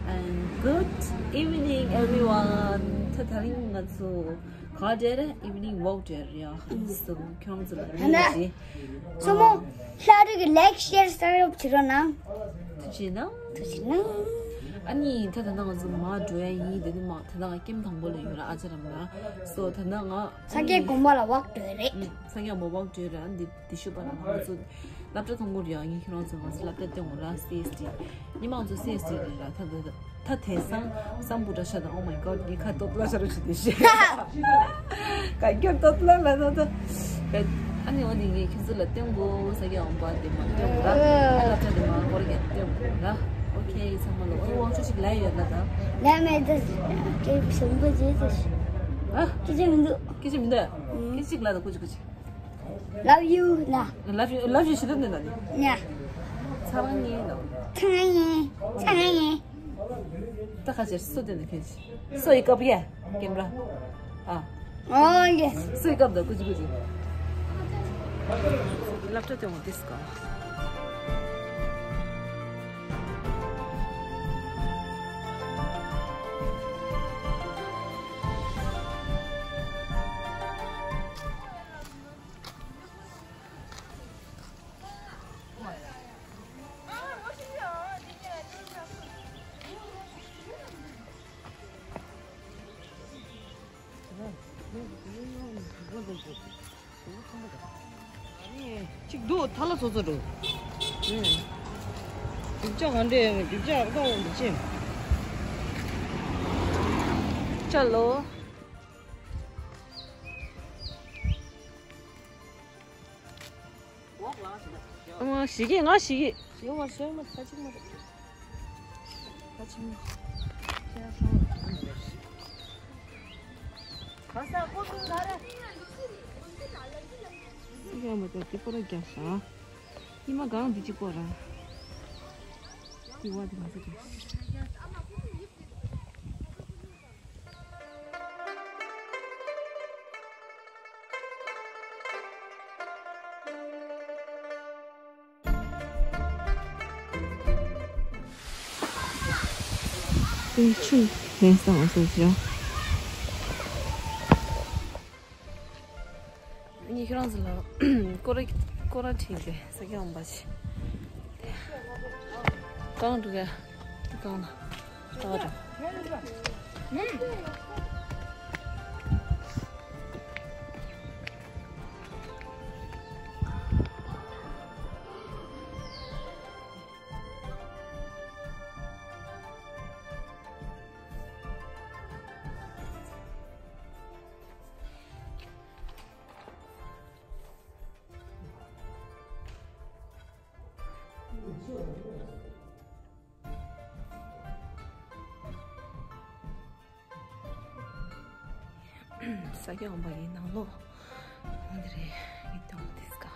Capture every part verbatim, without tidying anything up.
And good evening, everyone. ད་དེ་རིང་ང་ཚོ་ག་བསྡད་རེད། Evening walk བསྡད་རེད་ཡ། ཨ་ནི་ཁྱོད་ཚོ་ལ་ཨ་ནི་ངས་ཅི་སོ་མོ་ལྷ་རིགས་like share subscribe བྱེད་རོགས་གནང་། ཐུགས་རྗེ་གནང་། ཐུགས་རྗེ་གནང་། ཨ་ནི་ད་ད་ནང་ང་ཚོ་མར་འགྲོ་ཡ་ཡིན། དེ་དུས་མ་ད་ནང་ཀེམ་དང་པོ་ལ་ཡོད་ར། ཨ་ཅག་རམ་ར། སོ་ད་ནང་ང་ས་སྐྱའི་དགོན་པ་ལ་walk བསྡད་རེད། ཨུམ། ས་སྐྱ་མོ་walk བསྡད་ར། འདི་དེ་ཤོད་པ་ན་ང་ཚོ་སློབ་གྲྭ་ཐོན་གོ་རེད་ཡ། ངས་ཁྱེད་རང་ཚོ་ང་ཚོ་སློབ་གྲྭ་སྟོན་གོ་ར། སི་ཨེས་ཏི། ཉི་མ་ང་ཚོ་སི་ཨེས་ཏི་རེད་ར། ད་ད་ད་དེང་སང་སམ་བྷོ་ཊ་ཤ་དང་། Oh my god། ངའི་ཁ་ཏོ་ཏོ་ལ་ཤ་རུ་ཞིག་དེ་ཤི། ཀ་ཀྱོར་ཏོ་ཏོ་ལ་ལ་ཏོ་ཏོ། ཨ་ནི་འོ་དེ་ངས་ཁྱོད་ཚོ་ལ་སྟོན་གོ། ས་སྐྱ་འོང་པ་དེ་མ་སྟོན་གོ་ར། ཨ་སློབ་གྲྭ་དེ་མ་སྐོར་རྒྱག་སྟོན་གོ་ར། ཨོ་ཁེ། ཚང་མ་ལ་འོ་དབང་ཆོག་ཞིག་ལ་ཡོད་ལ་ད། ལ་མེད་ད། ཀྱེ་ཞིམ་པོ་བྱེད་ད། ཨ་སྐད་ཆ་མི་འདུག་སྐད་ཆ་མི་འདུག་སྐད་ཅིག་ལ་ད་ཀུ་ཅི་ཀུ་ཅི། Love you ལ། Love you, love you ཞེ་དྲག་འདི་ན་ནི། ཡ། ཚ་རང་ཉེ་ལ། ཚ་རང་ཉེ། ཚ་རང་ཉེ། ད་ཁ་ཆེར་སོ་དེ་ནི་ཁྱོད་ཀྱི། སོ་ཡི་ཀབ་ཡ། ཀེམ་ར། ཨ། Oh yes. སོ་ཡི་ཀབ་ད་ཀུ་ཅི་ཀུ་ཅི། སློབ་གྲྭ་དེ་འོང་དེ་སྐ། གཅིག་འདུག་ཐ་ལ་ཚོ་ཚོ་འགྲོ། རྒྱུག་ཆ་ག་འདྲས་ཡོད་མེད། རྒྱུག་ཆ་ཨ་ཁ་འོང་འདི་ཅི། ཅ་ལོ། ཨ་མ་ཞིག་གི་ང་ཞིག་གི། ཞེ་བ་ཞེ་མ་ཐ་ཅིག་མ་རེད། ཐ་ཅིག་མ། ཁ་ས་ཀོ་ཏུ་ན་ར། ཡ་མ་ད་དེ་པོ་ར་རྒྱག་ཤག་ཉི་མ་གང་འདི་གཅིག་པོ་ར། དེ་བ་དེ་མ་ཟེར་དེ། དེ་ཆུ་ལེན་སང་སོ་ཞོ། ངས་ཁྱེད་རང་ཚོ་ལ་སྐོར་ར་སྐོར་ར་ཁྲིད་དེ་ས་སྐྱ་འོང་པ་ཞིག་གང་འགྲོ་ག་གང་ན། ད་བ་དང་། ས་སྐྱ་འོང་པ་ཡི་ནང་ལོགས་འདི་རེད། ཡིད་དུ་འོང་དེ་སྐ།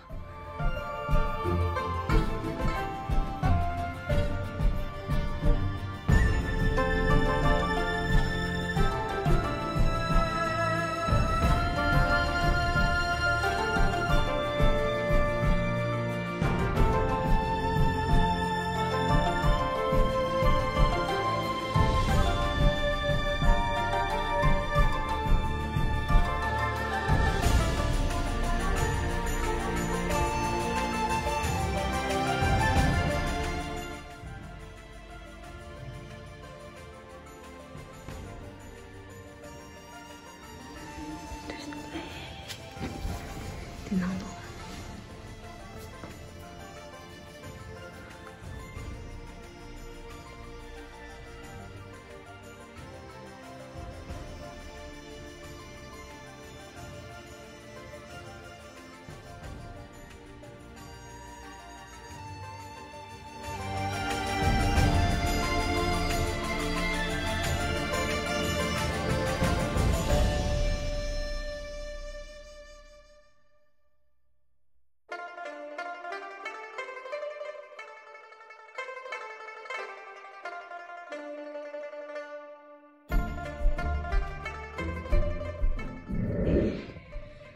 དེ་ནང་དུ།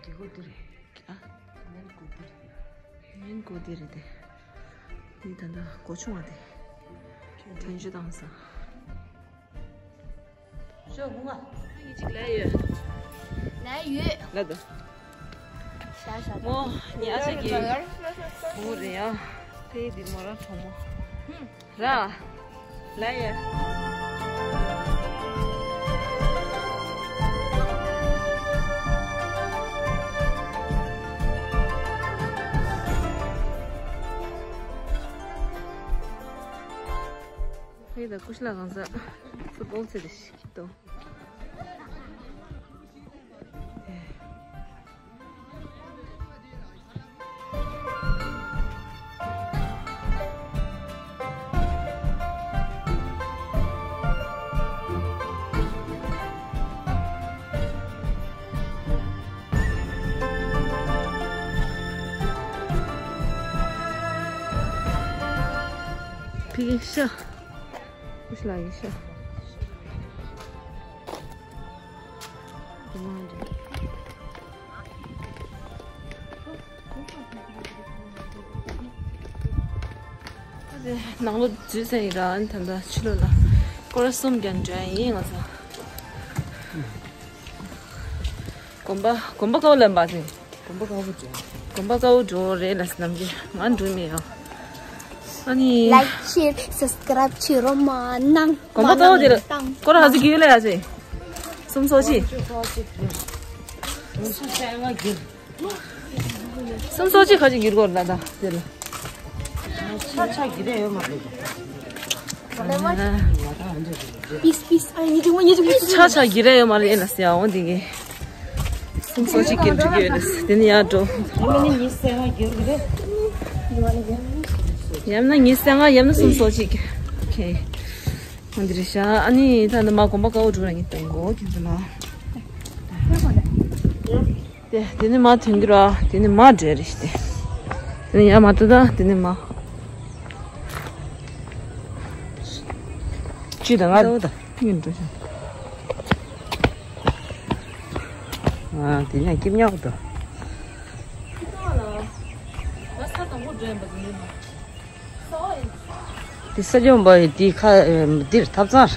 དེ་གོ་དེ་རེད། ཨ། མེན་གོ་དེ་རེད། མེན་གོ་དེ་རེད་དེ། འདི་ད་ལྟ་གོ་ཆུང་བ་དེ། དོན་ཆུ་བཏང་ས། ཅོ་ཧུང་ཨ། ངས་གཅིག་ལས་ཡོད། ལས་ཡོད། ལ་དོ། ཤ་ཤ་མོ། ཉ་ཆ་གི། ཧུང་རེད་ཡ། ཕེ་དེ་མོ་ར་གྲོགས་མོ། ཧུང་། ར། ལ་ཡ། ཧེ་ད་ཀུ་ཤ་ལ་གང་ཟ། ཕུ་ཊི་བོལ་ཚེ་དེ་ཤི་ཀི་ཏོ། ཕི་གི་ཤ། ཨུ་ཤ་ལ་ཡི་ཤ། ནང་ལོ་འཛུལ་ཟེར་ཡིན་ར། ཨ་ནི་ད་ལྟ་ཕྱི་ལོགས་ལ་སྐོར་ར་གསུམ་རྒྱག་འགྲོ་ཡ་ཡིན་ང་ཚོ། དགོན་པ་དགོན་པ་ཀའོ་ལེན་པ་ཟེར། དགོན་པ་ཀའོ་འགྲོ། དགོན་པ་ཀའོ་འགྲོ་རེད་ལ་ནམ་རྒྱུན་ང་འགྲོ་མེད་ཡ། ཨ་ནི། ལའིཀ་ཤེར་སབ་སི་ཀ་རའིབ་བྱེད་རོགས་མ་གནང་། དགོན་པ་ཀའོ་དེ་ལ་སྐོར་ར་ཧ་ཟི་གི་ཡོད་ལ་ཡ་ཟེར། སུམ་སོ་ཅི། སུམ་སོ་ཅི་ཁ་ཅིག་གྱུར་གོ་ལ་ད་དེ་ལ། ཆ་ཆ་གྱུར་ཡོད་མ་རེད། པིས་པིས་ཨ་ཉི་ཅིག་མ་ཉི་ཅིག་པིས། ཆ་ཆ་གྱུར་ཡོད་མ་རེད་ལ་ཟེར་ཡ་འོ་འདི་གི། སུམ་སོ་ཅི་གྱུར་འགྲོ་གི་ཡོད་ལ་དེ་ནི་ཡར་འགྲོ། ཡང་ན་ཉི་ཤུ་རྩ་ལྔ་ཡང་ན་སུམ་སོ་ཅི། ཨོ་ཁེ། འོ་འདི་རེད་ཤག་ཨ་ནི་ད་ནི་མ་དགོན་པ་ཀའོ་འགྲོ་ར་ཉི་སྟོན་གོ་ཁྱེད་ཚོ་ལ། དེ་དེ་ནི་མ་ཐོན་གི་ར། དེ་ནི་མ་འདྲེ་རེད་ཤི་དེ། དེ་ནི་ཡ་མ་ཏུ་ད་དེ་ནི་མ། ཅི་ད་ང་ད་ཡིན་འགྲོ་ཤག་ཨ་དེ་ནི་སྐྱིབས་ཉག་ད། ང་ས་དང་པོ་འདྲེན་པ་དེ་ནི་མ། དེ་ས་སྐྱོང་པ་ཡི་དེ་ཁ་འདིར་ཐབ་ཚང་།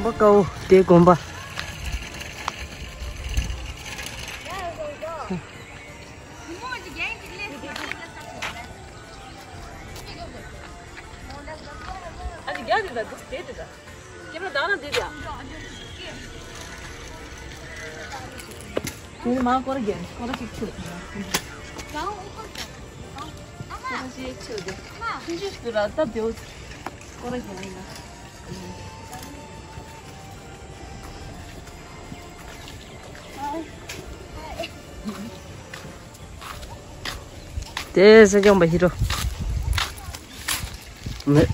དགོན་པ་དཀར་པོ་དེ་དགོན་པ། ཨ་ཅེ་རྒྱག་དེ་ད་དེ་དེ་ད། ཁྱེད་རང་ད་ན་དེ་ད། དེ་མ་སྐོར་རྒྱག་སྐོར་ཅིག་ཆུ། སྐོར་ཅིག་ཆུ་དེ། ཆུ་ཆུ་ཞིག་ཏུ་ར་ད་དེའུ་སྐོར་རྒྱག་ཡིན་ན། དེ་ས་སྐྱོང་པ་ཧི་རོ། མེད།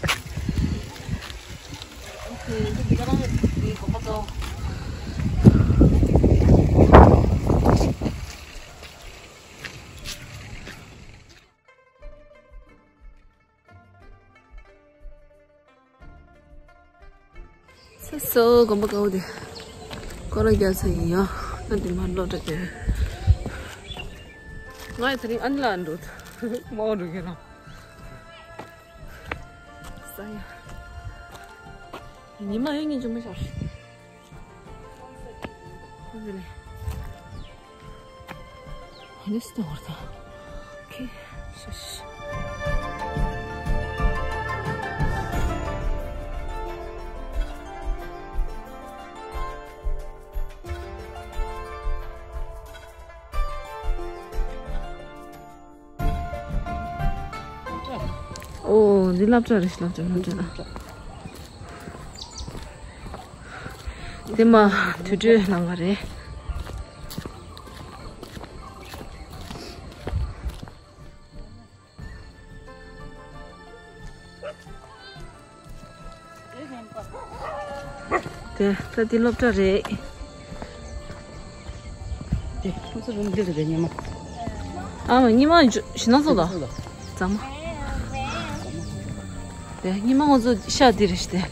ས་སོ་དགོན་པ་དཀར་པོ་དེ། སྐོར་ར་རྒྱག་ཚར་ཡིན་ཡ། ད་འདི་མར་ལོག་འགྲོ་དེ། ང་ཡི་དེ་རིང་ཨ་ནི་ལ་འགྲོ། མ་འགྲོ་གི་རང་། ས་ཡ། ཉི་མ་ཡོད་ཉིན་ཅུང་མ་ཤར། ཁོ་ཚོ་ལས། ཨ་ནི་སྟོང་བར་ད། ཁེ། ཨོ། འདི་སློབ་གྲྭ་རེད། སློབ་གྲྭ། སློབ་གྲྭ། དེ་མ་དུར་ཁྲོད་ནང་ང་རེད། དེ་ད་འདི་སློབ་གྲྭ་རེད། དེ་ཁོ་ཚོ་རུམ་འདི་རེད་ཉི་མ། ཨ་མ་ཉི་མ་ཞི་ན་སོ་ད། ཙམ་མ། དེ་ཉི་མ་ང་ཚོ་ཤག་འདི་རེད་ཤི་དེ།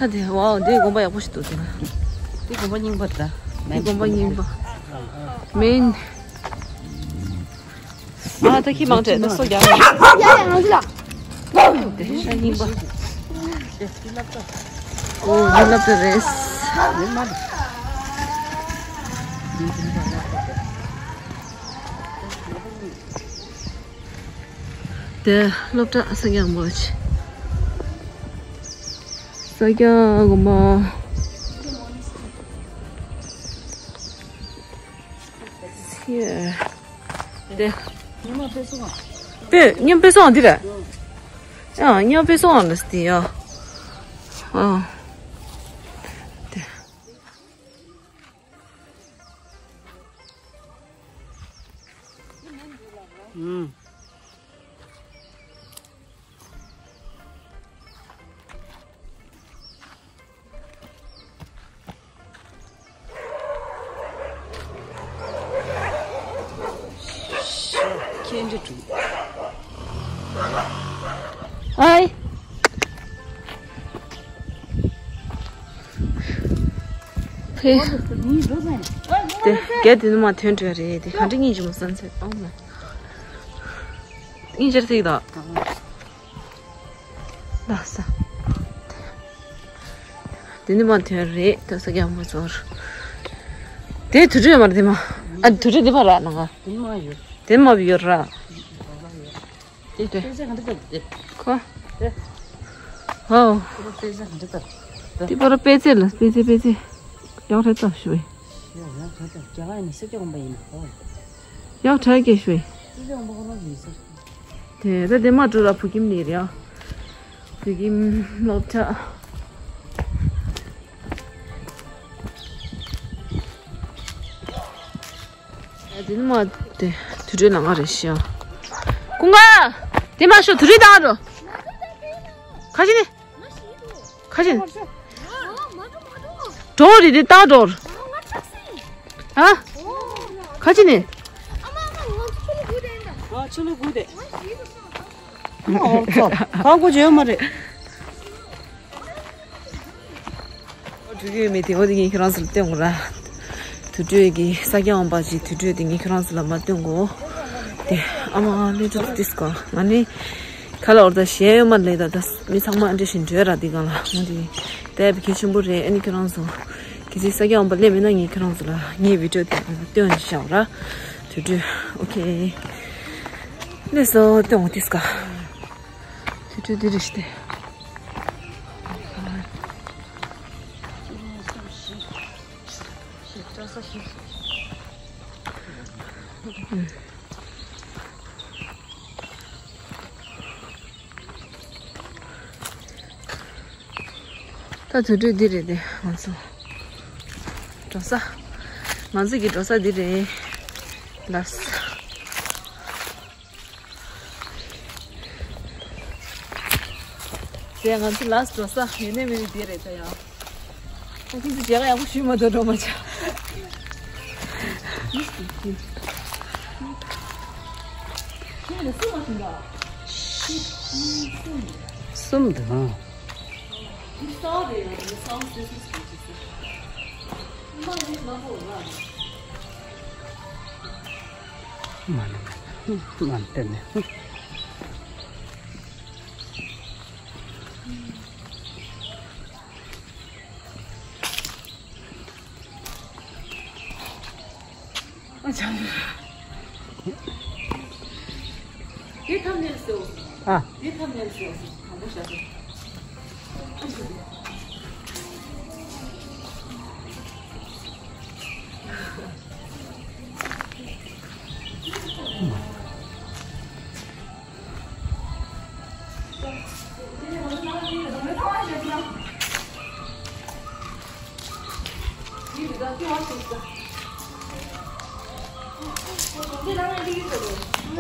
ད་དེ་ཝའོ་འདི་དགོན་པ་ཡག་པོ་ཞིག་འདུག་དེ་ན། འདི་དགོན་པ་རྙིང་པ་རེད་ད། འདི་དགོན་པ་རྙིང་པ། མིན། ཨ་ད་ཁྱི་མང་ཆེ་ད་སོ་རྒྱག་ཡ་ཡ་ང་ཚོ་ལ། དེ་ཤ་རྙིང་པ། ཨོ་ཡིན་ལབ་ད་རེད། དེ་སློབ་གྲྭ་ས་སྐྱ་མོ་ཆེ། ས་སྐྱ་གོ་མ། དེ། ཉི་མ་དཔེ་སོང་ང་། དཔེ་ཉི་མ་དཔེ་སོང་ང་འདི་རེད། ཨ་ཉི་མ་དཔེ་སོང་ང་ལ་སྟེ་ཡ། ཨ། དེ། ཨུམ། ཁྱེད་འདྲི་དྲུག་ཨའི། ཕེ། དེ་རྒྱ་དེ་ནི་མ་ཐོན་འགྲོ་རེད་དེ་ག་འདྲ་ཡིན་གྱི་མ་བསམ་ཚད་ཨོ་མ། ཡིན་ཅེར་ཐིག་དང་། ལགས་སོ། དེ་ནི་མ་དོན་རེད་ད་ས་སྐྱ་མོ་ཚོར། དེ་དུར་ཁྲོད་མ་རེད་དེ་མ། ཨ་དུར་ཁྲོད་འདི་ཕར་ར་ནང་ག་དེ་མ་ཡོད། དེ་མ་བི་ཡོད་ར། དེ་དེ། དཔེ་ཆ་ག་འདྲ་བཏབ་དེ། ཁོ། དེ། ཧོ། དཔེ་ཆ་ག་འདྲ་བཏབ། དེ་པར་དཔེ་ཆ་ལ་དཔེ་ཆ་དཔེ་ཆ། ཡག་རེད་ད་ཞུ་བས། ཡག་རེད་ད་རྒྱ་གར་ཡིན་ན་ས་སྐྱ་དགོན་པ་ཡིན་ན་ཧོ། ཡག་དྲག་གེ་ཞུ་བས། ས་སྐྱ་དགོན་པ་ཁོ་རང་ཡིན་ས། དེ་ད་དེ་མ་འགྲོ་ར་བུ་ཁྱིམ་ནས་རེད་ཨ། བོད་ཁྱིམ་སློབ་གྲྭ། དེ་ནི་མ་དེ་དུར་ཁྲོད་ནང་ང་རེད་ཤག་ཀུན་དགའ། དེ་མ་ཤོག་དུར་ཁྲོད་ནང་འགྲོ། ཁ་ཅིག་ནི། ཁ་ཅིག་ནི། འགྲོ་རེད་དེ་ལྟ་འགྲོ། ཨ། ཁ་ཅིག་ནི། ཨ་ཆུ་ལུག་དགུ་དེ། ཨོ་ཙོ། ཁང་ཁུ་བྱེད་ཡོད་མ་རེད། དུར་ཁྲོད་མི་དེ་འོ་དེ་ངས་ཁྱེད་རང་ཚོ་ལ་སྟོན་དགོས་ར། དུར་ཁྲོད་ཀྱི་ས་སྐྱ་འོང་པ་ཅིག་དུར་ཁྲོད་དེ་ངས་ཁྱེད་རང་ཚོ་ལ་མ་སྟོན་དགོས། དེ་ཨ་མ་ལས་ཏོག་ཏིས་ཀ་ང་ནི་ཁ་ལ་འོར་ད་གཞས་ཡོད་མ་ལས་ད་ད་མི་ཚང་མ་ཨ་འདྲ་ཞིག་འགྲོས་ར་དེ་གང་ལ་ང་དེ་དེ་བི་གལ་ཆེན་པོ་རེད། ཨ་ནི་ཁྱེད་རང་ཚོ་གལ་སྲིད་ས་སྐྱ་འོང་པ་སླེབས་མེད་ན་ངས་ཁྱེད་རང་ཚོ་ལ་ངའི་བི་ཌིའོ་དེ་སྟོན་བཞག་ར། དུར་ཁྲོད་ཨོ་ཁེ། ལས་སོ་སྟོན་དགོས་ཏིས་ཀ་དུར་ཁྲོད་དེ་རེད་ཤི་སྟེ། ད་དུར་ཁྲོད་འདི་རེད་དེ་ང་ཚོ་འགྲོ་ས། ང་ཚོ་གི་འགྲོ་ས་འདི་རེད། ལགས། དེ་ང་ཚོ་ལགས་འགྲོ་ས་ཡོད་ནས་མེད་ནས་འདི་རེད་ད་ཡང་། ཨ་ཁྱེད་ཚོ་མཇལ་ཁ་ཡག་པོ་ཞུས་མ་ཐུབ་འགྲོ་མ་ཆ། གསུམ་དང་། མ་ནི་མ་ནི་སྟེར་ནས། དེ་ཐམ་ནེལ་སོ། ཨ། དེ་ཐམ་ནེལ་སོ། དང་པོ་བཞག་དེ།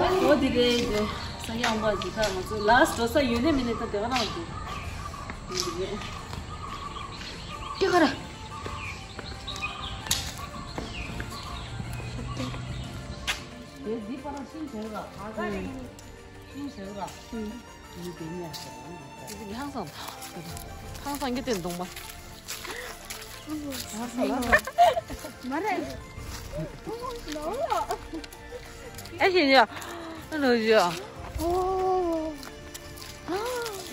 འོ་དེ་རེད་དེ། སང་ཉིན་ཨམ་པ་ཟི་ཁ་ང་ཚོ་ལ་སི་འགྲོ་ས་ཡོད་ནས་མེད་ནས་ད་དེ་ག་རང་དེ། འདི་རེད། ཀྱེ་ག་ར། དེ་འདི་པ་རང་ཤིང་བྱེད་ར། ཨ་ག་རེ། ཤིང་བྱེད་ར། ཧང་སང་། ཧང་སང་གི་དེ་འདུག་མ། མ་རེད། ཨེ་ཤེས་ཡ། ཨ་ལོ་ཡ། ཨོ།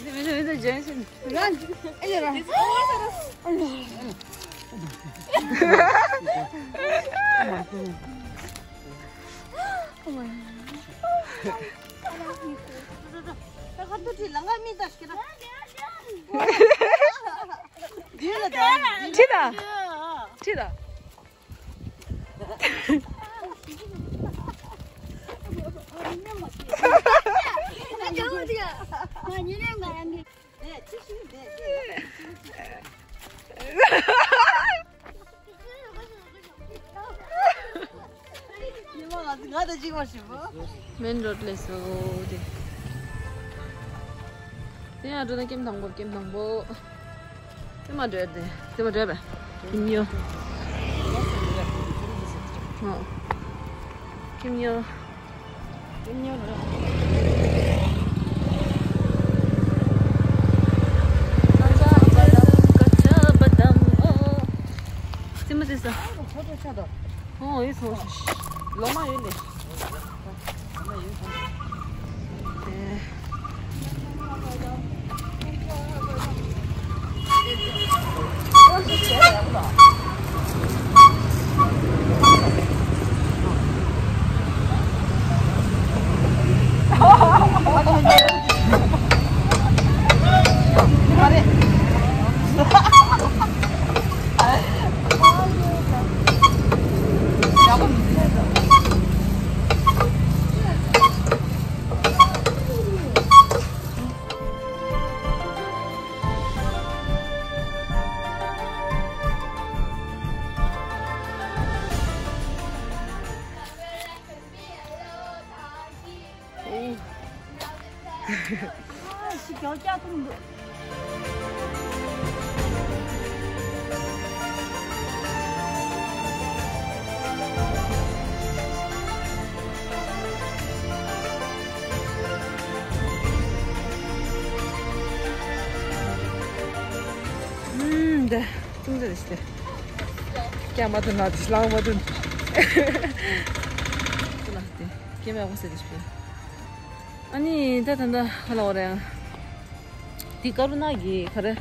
མི་འདུག་མི་འདུག་ལྗོན་ཤིང་། རང་། ཨེ་ཡ་ར། ཨོ་མའི། ཁྲིད་ད། ཁྲིད་ད། མེན་རོ་ཌི་ལས་སོ་དེ། དེ་ཡང་འགྲོ་ན་ཀེམ་དང་པོ། ཀེམ་དང་པོ། དེ་མ་འགྲོ་དེ། དེ་མ་འགྲོ་བས། ཀེམ་ཉོ། ཨོ། ཀེམ་ཉོ། ཨོ་ཡིན་སོང་། ལོ་མ་ཡོད་ལེ། ཨུམ། འདི་ཅུང་ཟད་ཞིག་སྐྱ་མ་ཐུན་ན་དེ་ལང་མ་ཐུན། ལགས་ཏེ་སྐྱེ་མེད་དབང་ཟེར་དེ་ཞིག་ཨ་ནི་ད་ད་ད་ཧ་ལ་འོ་རེད། འདི་ཀ་རུ་ན་གི་ག་རེ།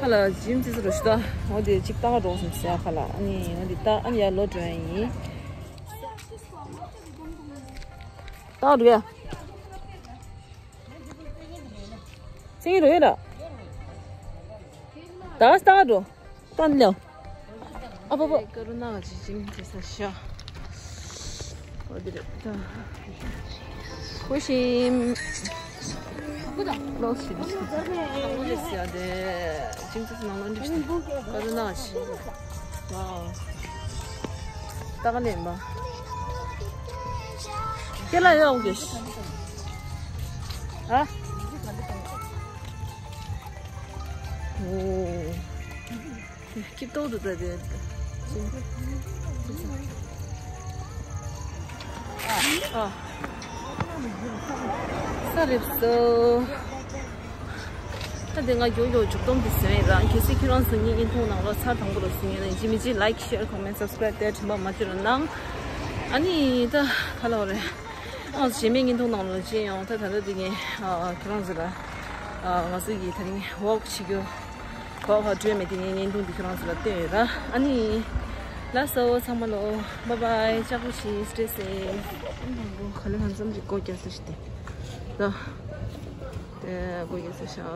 ཧ་ལ་ཇིམ་ཙི་ཙི་རུ་ཞིག་ད། འོ་དེ་ཅིག་ལྟ་ག་འགྲོ་སོང་ཟེར་ཧ་ལ། ཨ་ནི་འོ་འདི་ད་ཨ་ནི་ཡར་ལོག་འགྲོ་ཡ་ཡིན། ལྟ་ག་འགྲོ་ཡ། སེང་གེ་རེད་ར། ད་ལྟ་འགྲོ། ད་ལེའོ། ཨ་པ་པ། ཀ་རུ་ན་ཅི་ཅིང་དེ་ས་ཤ། འོ་དེ་རེད་ད། ཁུ་ཤིམ། ལོག་ཤི་དེ་ཤི། ཨོ་ལེ་སི་ཡ་དེ། ཅིང་དེ་ནང་ལ་འགྲིག་ཤི། ཀ་རུ་ན་ཅི། ཝའོ། ད་ག་ལེན་པ། ཁྱེད་ལ་ཡོང་གི། ཨ། ཨོ། སྐྱིད་ཏོག་ཏུ་ད་དེ། ཨ། ས་རེབ་སོ། ད་དེ་ང་མགྱོགས་མགྱོགས་མཇུག་སྡོམ་དེ་ཟིན་ཡིན་ར། གལ་སྲིད་ཁྱེད་རང་ཚོ་ངའི་བརྙན་ཐུང་ནང་ལོགས་ཚར་དང་པོ་ལ་གཟིགས་ཡོད་ན་ཡིན་གཅིག་མིན་གཅིག་like, share, comment, subscribe དེ་དྲན་པ་མ་བརྗེད་རོགས་གནང་། ཨ་ནི་ད་ག་ལ་བ་རེད། ཨ་རྗེས་མའི་བརྙན་ཐུང་ནང་ལོགས་མཇལ་ཡོང་། ད་ད་ལྟ་དེ་ངས་ཨ་ཁྱེད་རང་ཚོ་ལ་ཨ་ང་ཚོ་གི་ད་རིང་ཝོག་བྱེད་རྒྱུ་གོ་བ་བགྲོད་མེད་དེ་ངས་བརྙན་ཐུང་འདི་ཁྱེད་རང་ཚོ་ལ་སྟོན་ཡོད་ར། ཨ་ནི་ལགས་སོ་ཚང་མ་ལོ། Bye bye. ལྕགས་པོ་བྱིན། Stay safe. ད་ལེ་ཧན་སམ་ཅིག་སྒོ་རྒྱག་ས་ཞིག་དེ། ད། དེ་སྒོ་རྒྱག་ས་ཤག